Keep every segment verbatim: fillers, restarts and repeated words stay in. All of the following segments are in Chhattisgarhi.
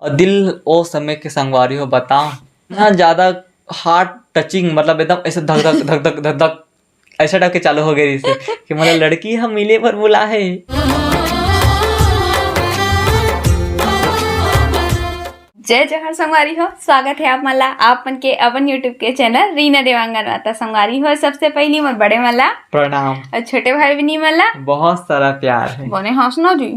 और दिल ओ समय के संगवारी हो, बता ना, ज्यादा हार्ट टचिंग, मतलब एकदम ऐसे धक धक धक धक धक धक ऐसा टाइप के चालू हो गए रहिस हे कि मतलब लड़की हम मिले बर बुला हे। जय जोहार संगवारी हो, स्वागत है आप मन ला आप मन के अपन YouTube के चैनल रीना देवांगन मा। त संगवारी हो, सबसे पहली मोर बड़े मन ला प्रणाम। और छोटे भाई बहिनी मन ला बहुत सारा प्यार है। बने हंसना जी।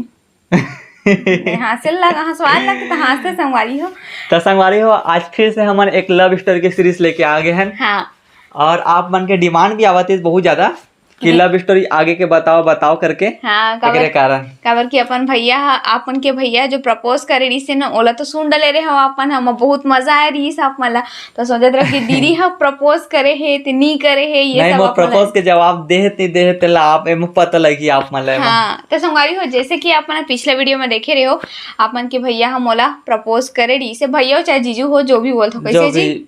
हाँसे लगा, हंसवाए लग त हाँसते संगवारी हो। त संगवारी हो, आज फिर से हमन एक लव स्टोरी के सीरीज लेके आ गए हैं। हाँ। और आप मन के डिमांड भी आवत है बहुत ज्यादा कि हम्म। लव स्टोरी आगे के बताओ, बताओ करके। हाँ, काबर, एकरे कारण। काबर कि अपन भैया ह, आप मन के भैया जो प्रपोज करे रहिस हे ना, ओला तो सुन डले रहे हो आप मन, हम बहुत मजा आए रहिस आप मन ला। तो सोचत रहे कि दीदी ह प्रपोज करे हे, ते नी करे हे, ये नहीं, सब मोर आप मन ला प्रपोज के जवाब दे हे, ते दे हे, तेला आप एमा पता लगी आप मन ला एमा। हाँ, तो संगवारी हो, जैसे कि आप मन पिछला वीडियो में देखे रहे हो, आप मन के भैया ह मोला प्रपोज करे रहिस हे, भैया हो चाहे जीजू हो, जो भी बोलत हो, जो कैसे भी जी?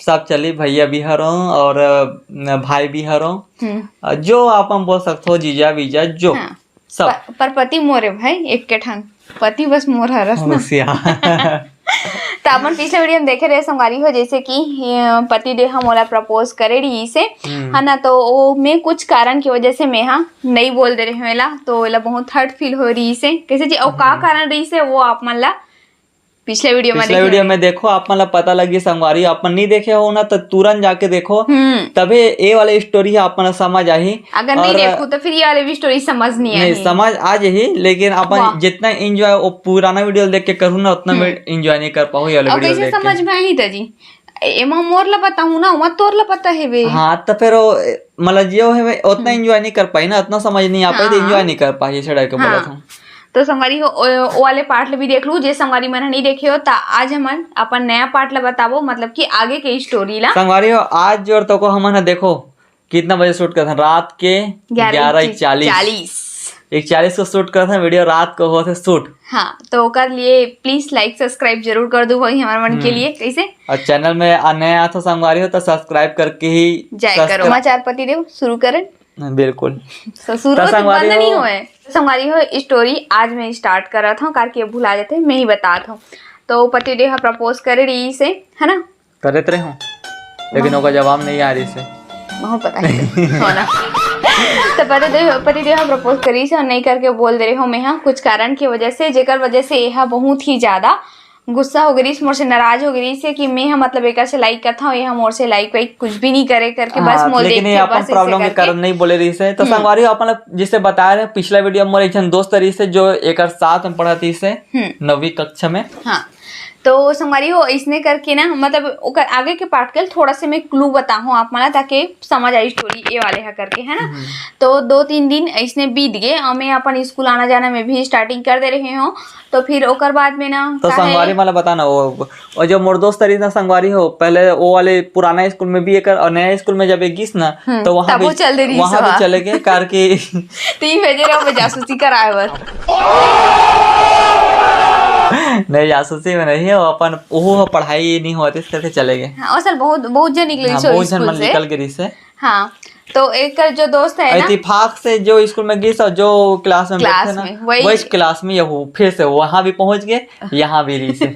सब चली, भैया भी हरो और, अ, भाई भी हरो। हम्म। अ, जो आप मन बोल सकत हो, जीजा वीजा, जो हाँ। सब। प-, पर पति मोरे भाई, एक के ठन पति बस मोर हरस ना। होशियार। त अपन पिछले वीडियो में देखे रहे संगवारी हो, जैसे कि, अ, पति देव ह मोला प्रपोज करे रहिस हे, हम्म। है ना, तो वो मैं कुछ कारण की वजह से मैं हा नहीं बोल दे रहे हूँ एला, तो एला बहुत हर्ट फील हो रहिस हे। कैसे जी, और का हम्म। कारण रहिस हे, वो आप मन ला पिछले वीडियो में पिछले देखे वीडियो होंगे। में देखो, आप मन ला पता लगी संगवारी, आप मन नहीं देखे हो ना, तो तुरंत जाके देखो, हम्म। तभे ए वाले स्टोरी ह आप मन ला समझ आही। अगर नहीं और देखो, तो फिर ये वाले भी स्टोरी समझ नहीं नहीं, आही। समझ आ जाही, लेकिन अपन वाह। जितना एंजॉय वो पुराना वीडियो देख के करूँ ना, उतना हम्म। एंजॉय नहीं कर पाओ ये वाले और वीडियो कैसे देख के। समझ में आही त जी? एमा मोर ला बताहूँ ना, वहाँ तोर ला पता हेबे। हाँ, तो फिर वो, मतलब, जो है, उतना हम्म। एंजॉय नहीं कर पाई ना, उतना समझ नहीं आ पाई, तो हाँ। एंजॉय नहीं कर पाई, इस टाइप का हाँ। बोला था। तो संगवारी हो, ओ, ओ वाले पार्ट ला भी देख लू, जे संगवारी मन ह नहीं देखे हो, त आज हमन अपन नया पार्ट ला बताबो, मतलब कि आगे के स्टोरी ला। संगवारी हो, आज जो तो को हमन ह देखो, कितना बजे शूट करथन? रात के ग्यारह ग्यारह इक्कीस। चालीस। एक चालीस को शूट करथन वीडियो, रात को होथे शूट। हाँ, तो ओकर लिए प्लीज लाइक सब्सक्राइब जरूर कर दू भाई हमारे मन के हम्म। लिए। कैसे? और चैनल में आ-, नए आथो संगवारी हो तो सब्सक्राइब करके ही जाए करो। सब्सक्राइब। समाचार पति देव शुरू करें। बिल्कुल। तो शुरू तो तो संगवारी बंद हो। नहीं होए। संगवारी हो, स्टोरी आज मैं स्टार्ट करत हूँ, करके भुला जाते, मैं ही बतात हूँ। तो पति देव प्रपोज करे रहिस हे, है ना? करत रहे हूँ, लेकिन हाँ। ओकर जवाब नहीं आ रहिस हे। बहुत पता है, हो ना। तो पति देव, पति देव प्रपोज करिस हे और नहीं करके बोल दे रहे हो मैं, हाँ, कुछ कारण की वजह से, जेकर वजह से यह बहुत ही ज्यादा गुस्सा हो गई, मोर से नाराज हो गई से कि मैं, हाँ, मतलब, एकर से लाइक करता हूँ, ये मोर से लाइक वाइक कुछ भी नहीं करे करके, बस हाँ, मोर लेकिन देख ये के अपन बस ऐसे प्रॉब्लम के करके। कारण नहीं बोले रहिस हे। तो हम्म। संगवारी हो, अपन ला जिसे बता रहे, पिछला वीडियो में मोर एक झन दोस्त रहिस हे, जो एकर साथ में पढ़त रहिस हे, हम्म। नवीं कक्षा में। हाँ। तो संगवारी हो, इसने करके ना, मतलब, ओकर आगे के पार्ट के थोड़ा से मैं क्लू बताहूँ आप मन ला, ताकि समझ आई स्टोरी ये वाले हा करके, है ना? हम्म। तो दो तीन दिन ऐसने बीत गए और मैं अपन स्कूल आना जाना में भी स्टार्टिंग कर दे रहे हूँ। तो फिर ओकर बाद में ना तो काहे संगवारी मन ला बता ना, वो, वो जो मोर दोस्त रहिस ना संगवारी हो, पहले वो वाले पुराना स्कूल में भी एकर और नया स्कूल में जब ये गिस ना, हम्म, तो वहाँ तब भी, वो चल दे रहिस वहाँ भी हा। चले गए, कार के तीन बजे रहो, मैं जासूसी कराए बर। नहीं, जासूसी में नहीं है, वो अपन, ओहो ह पढ़ाई नहीं होत, इस करके चले गए। हाँ, असल बहुत, बहुत जन निकले हाँ, रहिस बहुत जन स्कूल मन से। निकल गए रहिस हे। हाँ, तो एक जो दोस्त है ना, इत्तेफाक से जो स्कूल में गिस और जो क्लास में क्लास बैठे ना, में, वही वही क्लास में ये हो, फिर से वहाँ भी पहुँच गए, यहाँ भी रहिस हे।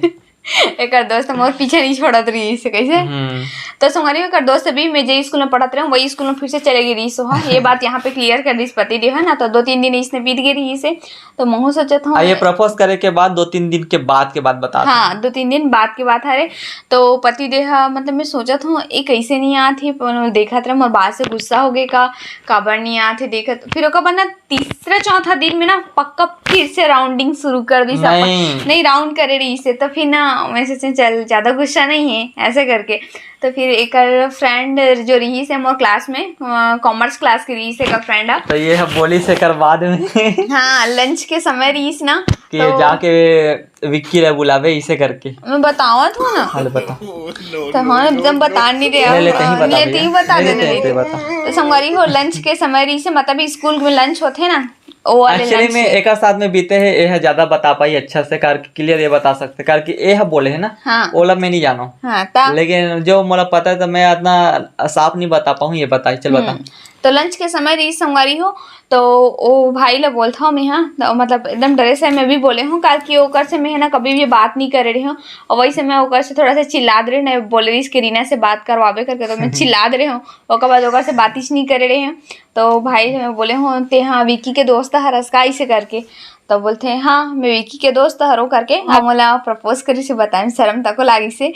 एकर दोस्त मोर पीछे नहीं छोड़त रहिस हे, कैसे? हम्म। तो संगवारी हो, एकर दोस्त भी मैं जे स्कूल में पढ़त रहे हूँ, वही स्कूल में फिर से चले गई रहिस हो, हाँ, ये बात यहाँ पे क्लियर कर दिस पति देव, है ना? तो दो तीन दिन इसने बीत गए रहिस हे, तो महू सोचत हूँ आ, ये प्रपोज करे के बाद दो तीन दिन के बाद के बात बता हाँ, दो तीन दिन बाद के बात हरे। तो पति देव, मतलब, मैं सोचत हूँ, ये कैसे नहीं आत हे, पर देखत रहे, मोर बात से गुस्सा हो गए का, काबर नहीं आत हे, देखत, फिर ओकर बाद ना तीसरा चौथा दिन में ना पक्का फिर से राउंडिंग शुरू कर दिस अपन। नहीं। नहीं, राउंड करे रहिस हे, तो फिर ना मैं सोचे, चल, ज्यादा गुस्सा नहीं है, ऐसे करके। तो फिर एकर फ्रेंड जो रहिस हे मोर क्लास में, अ, कॉमर्स क्लास के रहिस हे एकर फ्रेंड ह। तो ये ह बोलिस एकर बाद में। हाँ, लंच के समय रहिस ना, कि तो जाके विक्की ला बुलावे, इसे करके। मैं बतावत हूँ ना। हाँ, ले बता। तो हाँ, एकदम बता नहीं रहे ले, ले, हो। तहीं बता ले, भैया। तहीं बता ले, दे, तहीं, ले। तहीं बता। तो संगवारी हो, लंच के समय रहिस हे, मतलब स्कूल में लंच होथे ना, ओ वाले एक्चुअली लंच में से। एकर साथ में बीते हे, ये ह ज्यादा बता पाई अच्छा से, कार क्लियर ये बता सकते, कार कि ये ह बोले हे ना, हाँ। ओला मैं नहीं जानो। हाँ, ता? लेकिन जो मोला पता है, तो मैं इतना साफ नहीं बता पाऊँ, ये बताई, चल बता। हम्म। तो लंच के समय रहिस संगवारी हो, तो ओ भाई ला बोलथव मैं हा, तो मतलब एकदम डरे से मैं भी बोले हूँ, काहे कि ओकर से मैं ना कभी भी बात नहीं करे रहे हूँ, और वही से मैं ओकर से थोड़ा सा चिल्लात रहे हूँ, बोले रहिस कि रीना से बात करवाबे करके, तो मैं चिल्लात रहे हूँ, ओकर बाद ओकर से बातिच नहीं करे रहे हूँ। तो भाई से मैं बोले हूँ, "ते हाँ विकी के दोस्त हरस का?" ऐसे करके। तो बोलथे, "हाँ, मैं विकी के दोस्त हरो," करके। अब मोला प्रपोज करिस हे, बताए में शर्म तको लागिस हे।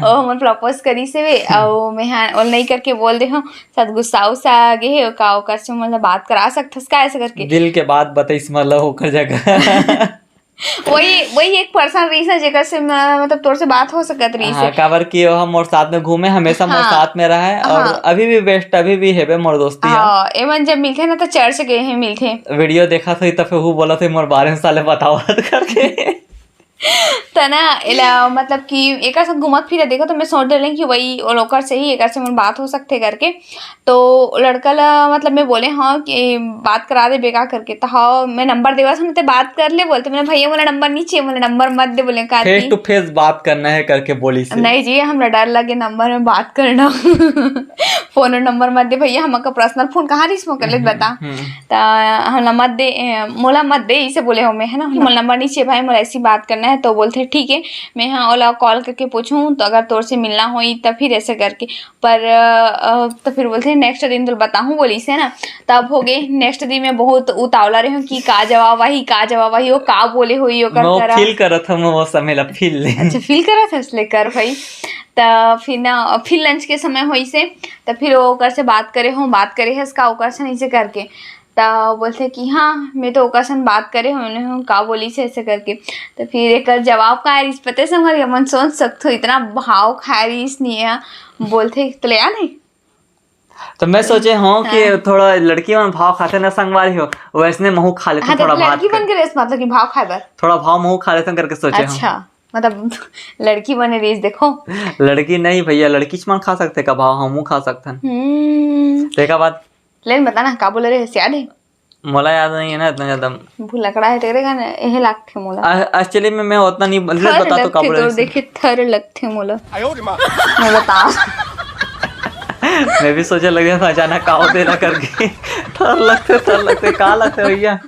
ओ हमन प्रपोज करिस हे, अउ मैं हा ओला नहीं करके बोल दे हूँ, शायद गुस्सा उस्सा आ गे हे का, ओकर से मोला बात करा सकथस का ऐसे करके। दिल के बात बताइस मतलब ओकर जगह। वही, वही एक पर्सन रहिस ना जेकर से म-, मतलब तोर से बात हो सकत रहिस हे। हाँ, काबर कि ओह मोर साथ में घूमे, हमेशा मोर हाँ। साथ में रहे, और हाँ। अभी भी बेस्ट, अभी भी हेबे मोर दोस्ती हे। हाँ, एमन जब मिलथे ना तो चर्च गए हैं मिलथे। वीडियो देखत होही त फेर हु बोलत होही मोर बारे में साले बतावत करके। त ना एला मतलब कि एकर साथ घूमत फिरत देखो तो मैं सोच डरें कि वही ओ ओकर से ही एकर से मोर बात हो सकथे करके। तो लड़का ला मतलब मैं बोले हाँ कि बात करा देबे का करके, तो हाँ मैं नंबर देवत हूँ, ते बात कर ले बोलथे। मैं, "भैया मोला नंबर नहीं चाहिए, मोला नंबर मत दे," बोले का फेस टू फेस बात करना है करके बोलिस हे। नहीं जी, हमरा डर लगे नंबर में बात करना। फोन नंबर मत दे भैया, हमका पर्सनल फोन कहाँ रहिस मोर कर ले हम्म, बता। हम्म। त हमला मत दे, ए, मोला मत दे, इसे बोले हो मैं, है ना, मोला नंबर नहीं चाहिए भाई, मोला ऐसी बात करना है। तो बोलथे, "ठीक है, मैं हाँ ओला कॉल करके पूछूँ, तो अगर तोर से मिलना होई, त फिर ऐसे करके।" पर, अ, अ, त फिर बोलथे, "नेक्स्ट दिन तो बताहूँ," बोलिस हे ना। तब हो गए, नेक्स्ट दिन मैं बहुत उतावला रहे हूँ कि का जवाब आही, का जवाब आही, वो का बोले होई, ओकर मैं वो करा। फील करत हूँ, मैं वो समय ला फील ले। अच्छा, फील करत हस, ले कर भाई। त फिर ना, फिर लंच के समय होइस हे, त फिर वो ओकर से बात करे हूँ, "बात करे हस का ओकर से?" ऐसे करके। त बोलथे कि "हाँ, मैं तो ओकर सन बात करे हूँ, उन्हें हूँ का बोलिस हे?" ऐसे करके। त फिर एकर जवाब का आय रहिस, पता है संगवारी, हमन सोच सकथो, इतना भाव खाय रहिस नहीं है। बोलथे, "तो ले आ नहीं।" तो मैं सोचे हूँ कि हाँ। थोड़ा लड़की मन भाव खाथे ना संगवारी हो, वैसने महू खा लेथन हाँ, तो थोड़ा भाव लड़की के। बन के रेस मतलब कि भाव खाए बर। थोड़ा भाव महू खा लेथन करके सोचे हूँ। अच्छा, मतलब लड़की बने रेस देखो। लड़की नहीं भैया, लड़कीच मन खा सकथे का भाव, हमू खा सकथन। हम्म। तेकर बाद ले न बता ना, का बोले रहे, याद है? मोला याद नहीं है ना इतना ज्यादा। भुलकड़ा है तेरे गाने, यही लागथे मोला। आ, actually में मैं उतना नहीं, मतलब, थर बता तो का लगथे बोले तोर, ऐसे। देखे थर लगथे मोला। मैं बता। मैं भी सोचे लग गया था अचानक का होते ना करके। थर लगथे, थर लगथे, का लगथे भैया?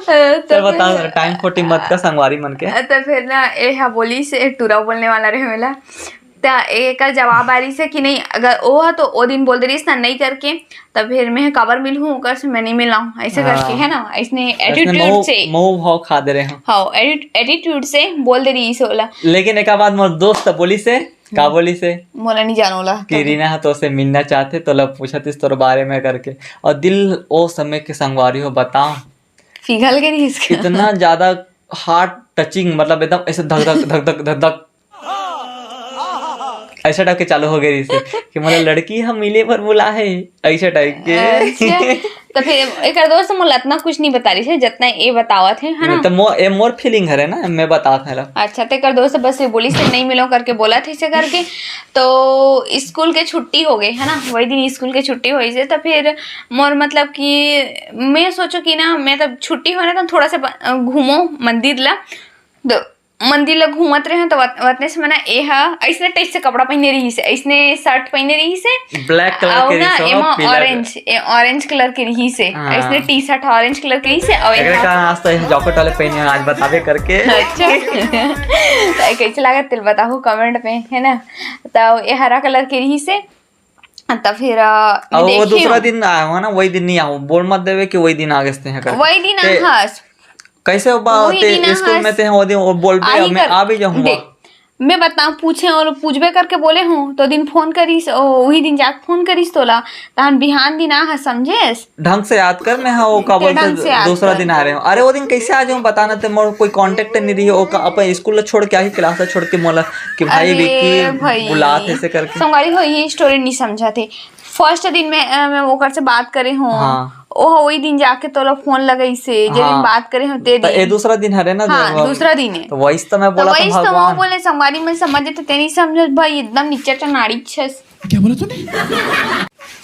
तो चल बता, फिर टाइम खोटी मत कर संगवारी मन के। तो फिर ना, ए हा बोलिस हे, टूरा बोलने वाला रहे वाला। त एकर जवाब आ रहिस हे कि नहीं, अगर ओ ह तो ओ दिन बोल दे रहिस ना, नहीं करके, त फिर मैं काबर मिलहूँ ओकर से, मैं नहीं मिलाऊँ, ऐसे हाँ। करके, है ना, ऐसने ऐसने attitude महू, से। महू भाव खा दे रहे हो। हाँ, एटी-, attitude से बोल दे रहिस ओला। लेकिन एक बात मोर दोस्त बोलिस हे, का हम्म। बोलिस हे? मोला नहीं जानो ला। कि रीना ह तोसे मिलना चाहथे, तोला पूछत इस तोर बारे में करके। और दिल ओ समय के संगवारी हो, बताओ। पिघल के नहीं इसका। इतना ज्यादा heart touching, मतलब एकदम ऐसे धक धक, धक धक, धक धक। ऐसा टाइप के चालू हो गए रहिस हे कि मतलब लड़की हम मिले बर बुला है, ऐसा टाइप के। अच्छा, तो फिर एकर दोस्त मोला इतना कुछ नहीं बता रहिस हे, जितना ये बतावत हे, है ना? तो मो-, ये मोर feeling हरे ना, मैं बतात हूँ ला। अच्छा, तो एकर दोस्त बस ये बोलिस हे नहीं मिलो करके बोलत हे, ऐसे करके। तो स्कूल के छुट्टी हो गई, है ना? वही दिन स्कूल के छुट्टी होइस हे, तो फिर मोर मतलब कि मैं सोचो कि ना, मैं तब छुट्टी हो ना, तो थोड़ा सा ब-, घूमो मंदिर ला। तो मंदिर ला घूमत रहे, तो वत-, वतने से मना ए हा ऐसने टाइप से कपड़ा पहने रहिस हे, ऐसने shirt पहने रहिस हे। Black colour अउ के ना, रहिस हे, एमा पीला orange, ए, orange colour के रहिस हे, हाँ। ऐसने T-shirt orange colour के रहिस हे, अउ एकरे एहा कारण आज तो ये jacket वाले पहने हैं, आज बताबे करके। अच्छा। तो कैसे लागत तेल बताहू comment में, है ना? तो ये हरा colour के रहिस हे, त फिर, अ, अउ वो देखे दूसरा हूँ। दिन आए हो ना, वही दिन नहीं आओ, बोल मत देवे कि वही दिन आ गए थे करके। वही दिन ते आहस। कैसे हो बा-, वही ते दिन स्कूल आहस। में ते हो दिन वो बोल बे, आही मैं कर, आ भी जाऊँ देख, बा। मैं बताऊँ, पूछे और पूछबे करके बोले हूँ, तो दिन फोन करिस, ओ, वही दिन जाके फोन करिस तोला, तहन बिहान दिन आहस, समझेस? ढंग से याद कर, मैं हाँ, वो का ते बोलते ढंग से याद दूसरा कर। दिन आ रहे हो। अरे, वो दिन कैसे आ जाऊँ, बताना ते मोर कोई contact नहीं रही, वो का, अपन स्कूल छोड़ के आही, class छोड़ के मोला कि भाई अरे विक्की भाई, बुलात हे, ऐसे करके। संगवारी हो, ये story नहीं समझा थे। First दिन में, अ, मैं ओकर से बात करे हूँ। हाँ। ओह, वही दिन जाके तोला फोन लगाइस हे, जे दिन हाँ। बात करे हूँ, ते त ए दिन। दूसरा दिन हरे ना, हाँ, जब दूसरा दिन है। तो वही तो मैं तो बोला था, वही तो मैं भगवान। बोले, संगवारी में समझ ते नहीं समझ भाई, एकदम नीचे चनाड़ी छस। क्या बोला तूने?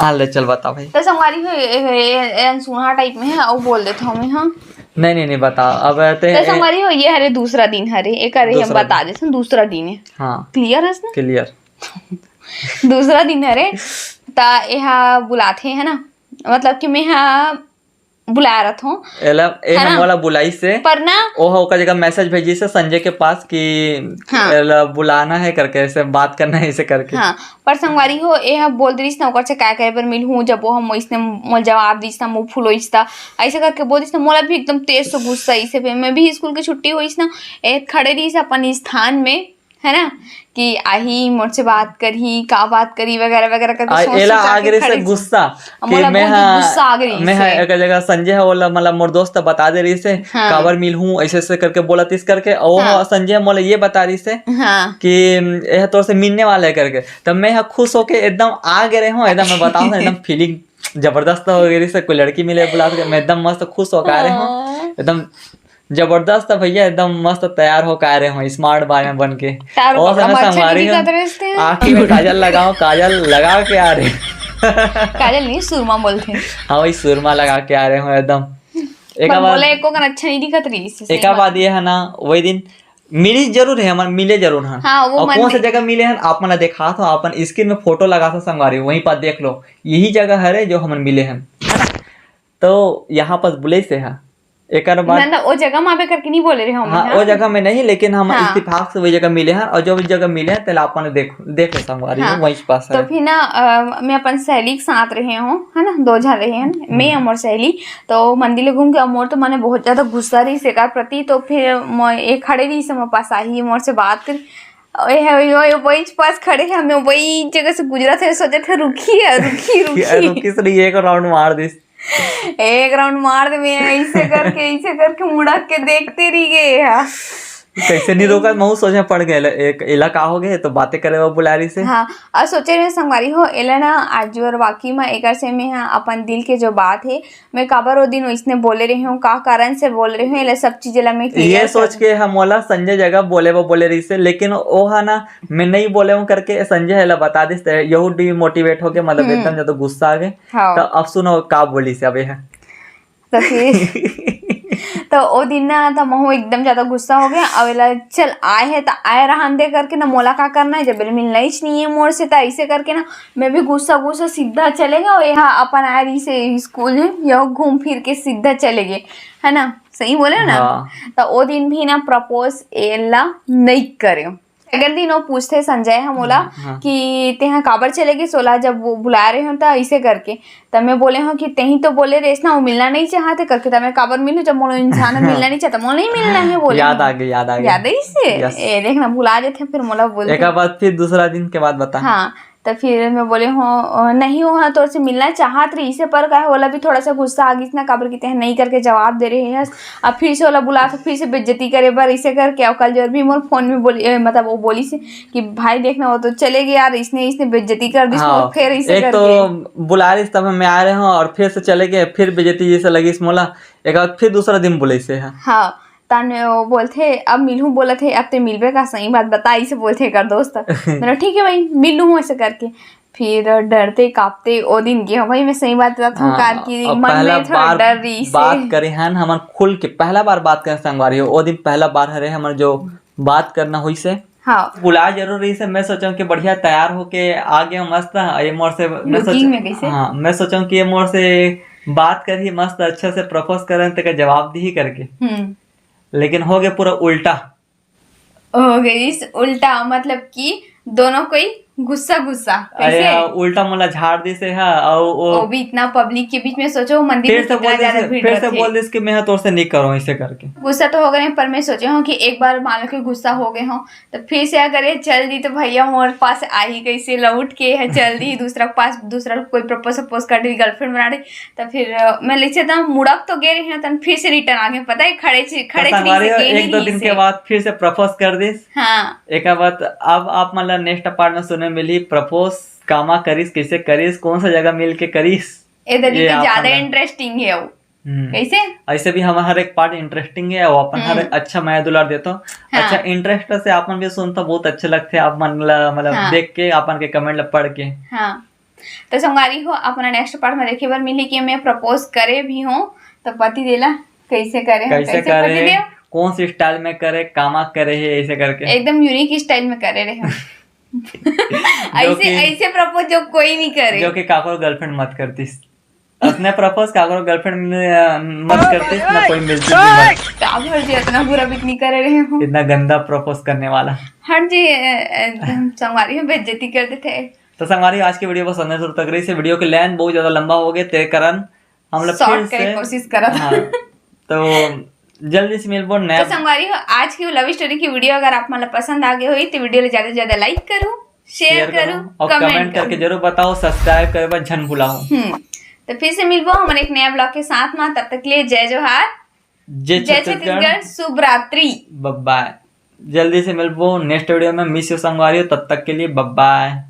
हाँ, ले चल बता भाई। तो संगवारी हो, ए, ए, ए, ए, अनसुना टाइप में है, वो बोल देता हूँ मैं, हाँ। नहीं, नहीं, नहीं, बता, अब ते तो संगवारी हो, ये हरे दूसरा दिन हरे, एक हरे हम दूसरा बता दिन। देते हैं, दूसरा दिन है। हाँ। Clear है ना? Clear। दूसरा दिन हरे, त एहा बुलाथे, है ना, मतलब कि मैं हा बुलाए रथों, एला, है एहा ना? मोला बुलाइस हे। पर ना ओहा ओकर जगह मैसेज भेजिस हे संजय के पास कि हाँ। एला बुलाना है करके, ऐसे बात करना है, ऐसे करके। हाँ, पर संगवारी हो, एहा बोल दिस ना ओकर से काय करे बर मिलहूँ, जब ओहा मोइसने मोला जवाब दिस ना, मुँह फुलोइस ता, ऐसे करके बोल दिस ना, मोला भी एकदम तेज से गुस्सा आइस हे। मैं भी स्कूल के छुट्टी होइस ना, ए खड़े रहिस अपन स्थान में, है ना, कि आही मोर से बात करही, का बात करही वगैरह वगैरह करके आ, सोच एला सोच आ के गे रहिस हे खड़े गुस्सा अब कि मोला मैं बहुत हा, गुस्सा आ गे रहिस मैं हा हे। एकर जगह संजय हा ओला, मतलब मोर दोस्त बता दे रहिस हे, हाँ। काबर मिलहूँ, ऐसे ऐसे करके बोलत इस करके, और हाँ। संजय हा मोला ये बता रहिस हे हाँ। कि "एह तोर से मिलने वाला है" करके, तब मैं हा खुश होके एकदम आ गे रहे हूँ, एकदम मैं बताऊँ ना, एकदम फीलिंग जबरदस्त हो गे रहिस हे, कोई लड़की मिले बुला के, मैं एकदम मस्त खुश होके आ रहे हूँ, हाँ। एकदम जबरदस्त है भैया, एकदम मस्त तैयार होके आ रहे हो, स्मार्ट बॉय बन के। तार और बड़ा सने मच्छर संगवारी नहीं हो, दिखत रहे इसके। आँखी में काजल लगाओ, काजल लगा के आ रहे। काजल नहीं, सुरमा बोलते हैं। हाँ, वही सुरमा लगा के आ रहे हो एकदम। एक पर बात बोला, एको कन अच्छा नहीं दिखत रही इससे, सही एक बात बात। ये है ना, वही दिन मिली जरूर है, हमन मिले जरूर हैं। हाँ, वो और मन कौन सा में। जगह मिले हैं, आप मन ला देखा था, अपन स्क्रीन में फोटो लगा था संगवारी, वहीं पर देख लो, यही जगह हरे जो हमन मिले हैं, है ना? तो यहाँ पास बुलेस हे। एकर बाद ना, ना, ओ जगह मा आबे करके नहीं बोले रहे हम, हाँ, हाँ? ओ जगह में नहीं, लेकिन हम हाँ। इत्तेफाक से वही जगह मिले हैं, और जो भी जगह मिले हैं, तेला अपन देख, देख ले संगवारी, हाँ। वहीं पास तो है। फिर ना, अ, मैं अपन सहेली के साथ रहे हूँ, है ना, दो झन रहे हैं, मैं हम्म। और मोर सहेली। तो मंदिर ले घूम के, और मोर तो मने बहुत ज्यादा गुस्सा रहिस एकर प्रति, तो फिर मैं, ए खड़े रहिस हे मोर पास, आही मोर से बात कर, ओए, ओए, ओए, वही पास खड़े हैं, हमें वही जगह से गुजरत हे, सोचत हे, "रुकी है, रुकी, रुकी।" रुकी से नहीं, एक राउंड मार दिस। एक राउंड मार दे, मैं ऐसे करके, ऐसे करके मुड़क के देखते रह गए, हाँ। कैसे नहीं रोका, महू सोचे पड़ गए, एक एला का हो गए, तो बातें करे वो बुला रहिस हे। हाँ, और सोचे रहे संगवारी हो, एला ना आज और वाकई में एकर से मैं, हाँ, अपन दिल के जो बात है, मैं काबर ओ दिन ओइसने बोले रहे हूँ, का कारण से बोले रहे हूँ, एला सब चीज ला मैं ये clear सोच कर के हम ओला संजय जगह बोले बर बोले रहिस हे, लेकिन ओ हा ना, मैं नहीं बोले हूँ करके संजय एला बता दिस, ते यहू डिमोटिवेट होके, मतलब, हम्म। एकदम ज्यादा गुस्सा आ गए। हाँ। तो अब सुनो का बोलिस हे अब ये। तो फिर तो ओ दिन ना, तो महू एकदम ज्यादा गुस्सा हो गया। अब एला चल आए है तो आए रहन दे करके ना, मोला का करना है, जब एला मिलना ही नहीं है मोर से, तो ऐसे करके ना मैं भी गुस्सा गुस्सा सीधा चले गए। और यहाँ अपन आए रहिस हे स्कूल, यह घूम फिर के सीधा चले गए, है ना, सही बोले ना? हाँ। तो ओ दिन भी ना प्रपोज एला नहीं करे। अगले दिन वो पूछते संजय ह मोला हाँ, हाँ। कि तेहा काबर चले गे सोला, जब वो बुला रहे हो तो ऐसे करके। तब मैं बोले हूँ कि तेही तो बोले रेस ना, वो मिलना नहीं चाहते करके, तब मैं काबर मिलूँ जब मोला इंसान मिलना नहीं चाहता, मोला नहीं मिलना है बोले याद हूँ। आ गई, याद आ गई। याद है इसे? यस। ए, देखना, भुला जाते हैं, फिर मोला बोलते एक हैं। बात फिर दूसरा दिन के बाद बता। हाँ, तो फिर मैं बोले हूँ, "अ, नहीं, वो हाँ तोर से मिलना चाहत रही इसे, पर का है, ओला भी थोड़ा सा गुस्सा आ गई ना, काबर कि तेहा नहीं करके जवाब दे रहे हस, अब फिर से ओला बुला, तो फिर से बेइज्जती करे बर इसे करके।" और कल जोर भी मोर फोन में बोली, ए, मतलब वो बोली से कि भाई देखना, वो तो चले गए यार, इसने, इसने बेइज्जती कर दी, हाँ, फिर इसे एक करके। तो बुला रही तब मैं आ रहे हूँ और फिर से चले गए, फिर बेइज्जती जैसे लगी इस मोला, एक बार फिर दूसरा दिन बोले से है। हाँ, ताने वो बोलथे, "अब मिलहूँ," बोलत हे, "अब ते मिलबे का, सही बात बता," इसे बोलथे एकर दोस्त। मतलब, "ठीक है भाई, मिल लूँ," ऐसे करके। फिर डरते कांपते ओ दिन गे हो भाई, मैं सही बात बतात हूँ, हाँ, कार की और मन पहला में थोड़ा बार डर रही से। बात करे हन हमन खुल के, पहला बार बात करे संगवारी हो, ओ दिन पहला बार हरे हमर जो बात करना होइस हे। हाँ। बुलाए जरूर रहिस हे, मैं सोचेंव कि बढ़िया तैयार होके आ गया मस्त, ये मोर से, मैं looking सोच-, में कैसे? हाँ, मैं सोचेंव कि ये मोर से बात करही मस्त, अच्छा से प्रपोज करन, तेकर जवाब दिही करके। हम्म। लेकिन हो गया पूरा उल्टा। हो गई इस उल्टा, मतलब कि दोनों कोई गुस्सा गुस्सा। अरे कैसे? हाँ, उल्टा मोला झाड़ दिस हे, हाँ, और वो वो भी इतना पब्लिक के बीच में, सोचो मंदिर फिर में से कितना बोल ज्यादा दिस, भीड़ फिर से रहती है। बोल दिस कि मैं तोर से नहीं करूँ ऐसे करके। गुस्सा तो हो गए, पर मैं सोचे हूँ कि एक बार मान लो कि गुस्सा हो गए हो, तो फिर से अगर ये चल दी तो भैया मोर पास आही कैसे, लौट के है चल दी दूसरा के पास, दूसरा कोई प्रपोज सपोज कर दी, गर्लफ्रेंड बना दी, तो फिर, अ, मैं लेके तो मुड़क तो गए रहे हैं, तन फिर से रिटर्न आ गए, पता है, खड़े ची-, तो खड़े चीज संगवारी से हो, गए एक नहीं दो रही दिन से। के बाद फिर से प्रपोज कर दिस। हाँ। एक बात अब आप मन ला नेक्स्ट पार्ट में सुने मिली, प्रपोज कामा करिस, कैसे करिस, कौन सा जगह मिल के करिस, ए दरी ये के आप ज्यादा मन ला इंटरेस्टिंग है वो। हम्म। कैसे? ऐसे भी हमारा हर एक पार्ट इंटरेस्टिंग है, वो अपन हर हम्म। एक अच्छा मया दुलार देता हूँ। हाँ। अच्छा इंटरेस्ट से आप मन भी सुनता, बहुत अच्छे लगते हैं आप मन ला, मतलब हाँ। देख के, आप मन के कमेंट ला पढ़ के। हाँ। तो संगवारी हो, अपना नेक्स्ट पार्ट में देखे बर मिली कि मैं प्रपोज करे भी हूँ, तो पति देला कैसे करे हूँ, कैसे कैसे करे पति है, देव? कौन सी स्टाइल में करे, कामा करे है, ऐसे करके। एकदम यूनिक स्टाइल में करे रहे हूँ। जो ऐसे कि- ऐसे प्रपोज जो कोई नहीं करे। जो कि काकरो गर्लफ्रेंड मत करतीस। असने प्रपोज काकरो गर्लफ्रेंड में, अ, मत करतीस, ना कोई मिलती जुलती। का भर जी इतना बुरा भी नहीं करे रहे हो। इतना गंदा प्रपोज करने वाला। हट जी, अ, अ, हम संगवारी में बेइज्जती कर देते हैं। तो संगवारी, आज की वीडियो बस इतने दूर तक रही। से वीडियो के लेंथ बहुत ज्यादा लंबा हो गए, ते कारण हम लोग Short फिर करे से कोशिश करत हाँ, तो जल्दी से मिलबो तो नया। संगवारी हो, आज की लव स्टोरी की वीडियो अगर आप मन ला पसंद आ गई होई तो वीडियो ले ज्यादा से ज्यादा लाइक करू, शेयर शेयर करू, करो और कमेंट कमेंट करके करू। जरूर बताओ, सब्सक्राइब करे बर झन भुलाओ। हम्म, तो फिर से मिलबो हमन एक नया ब्लॉग के साथ में। तब तक के लिए जय जोहार, जय जय छत्तीसगढ़, छत्तीसगढ़, शुभ रात्रि। बाय बाय। जल्दी से मिलबो नेक्स्ट वीडियो में। मिस यू संगवारी हो, तब तक के लिए बाय बाय।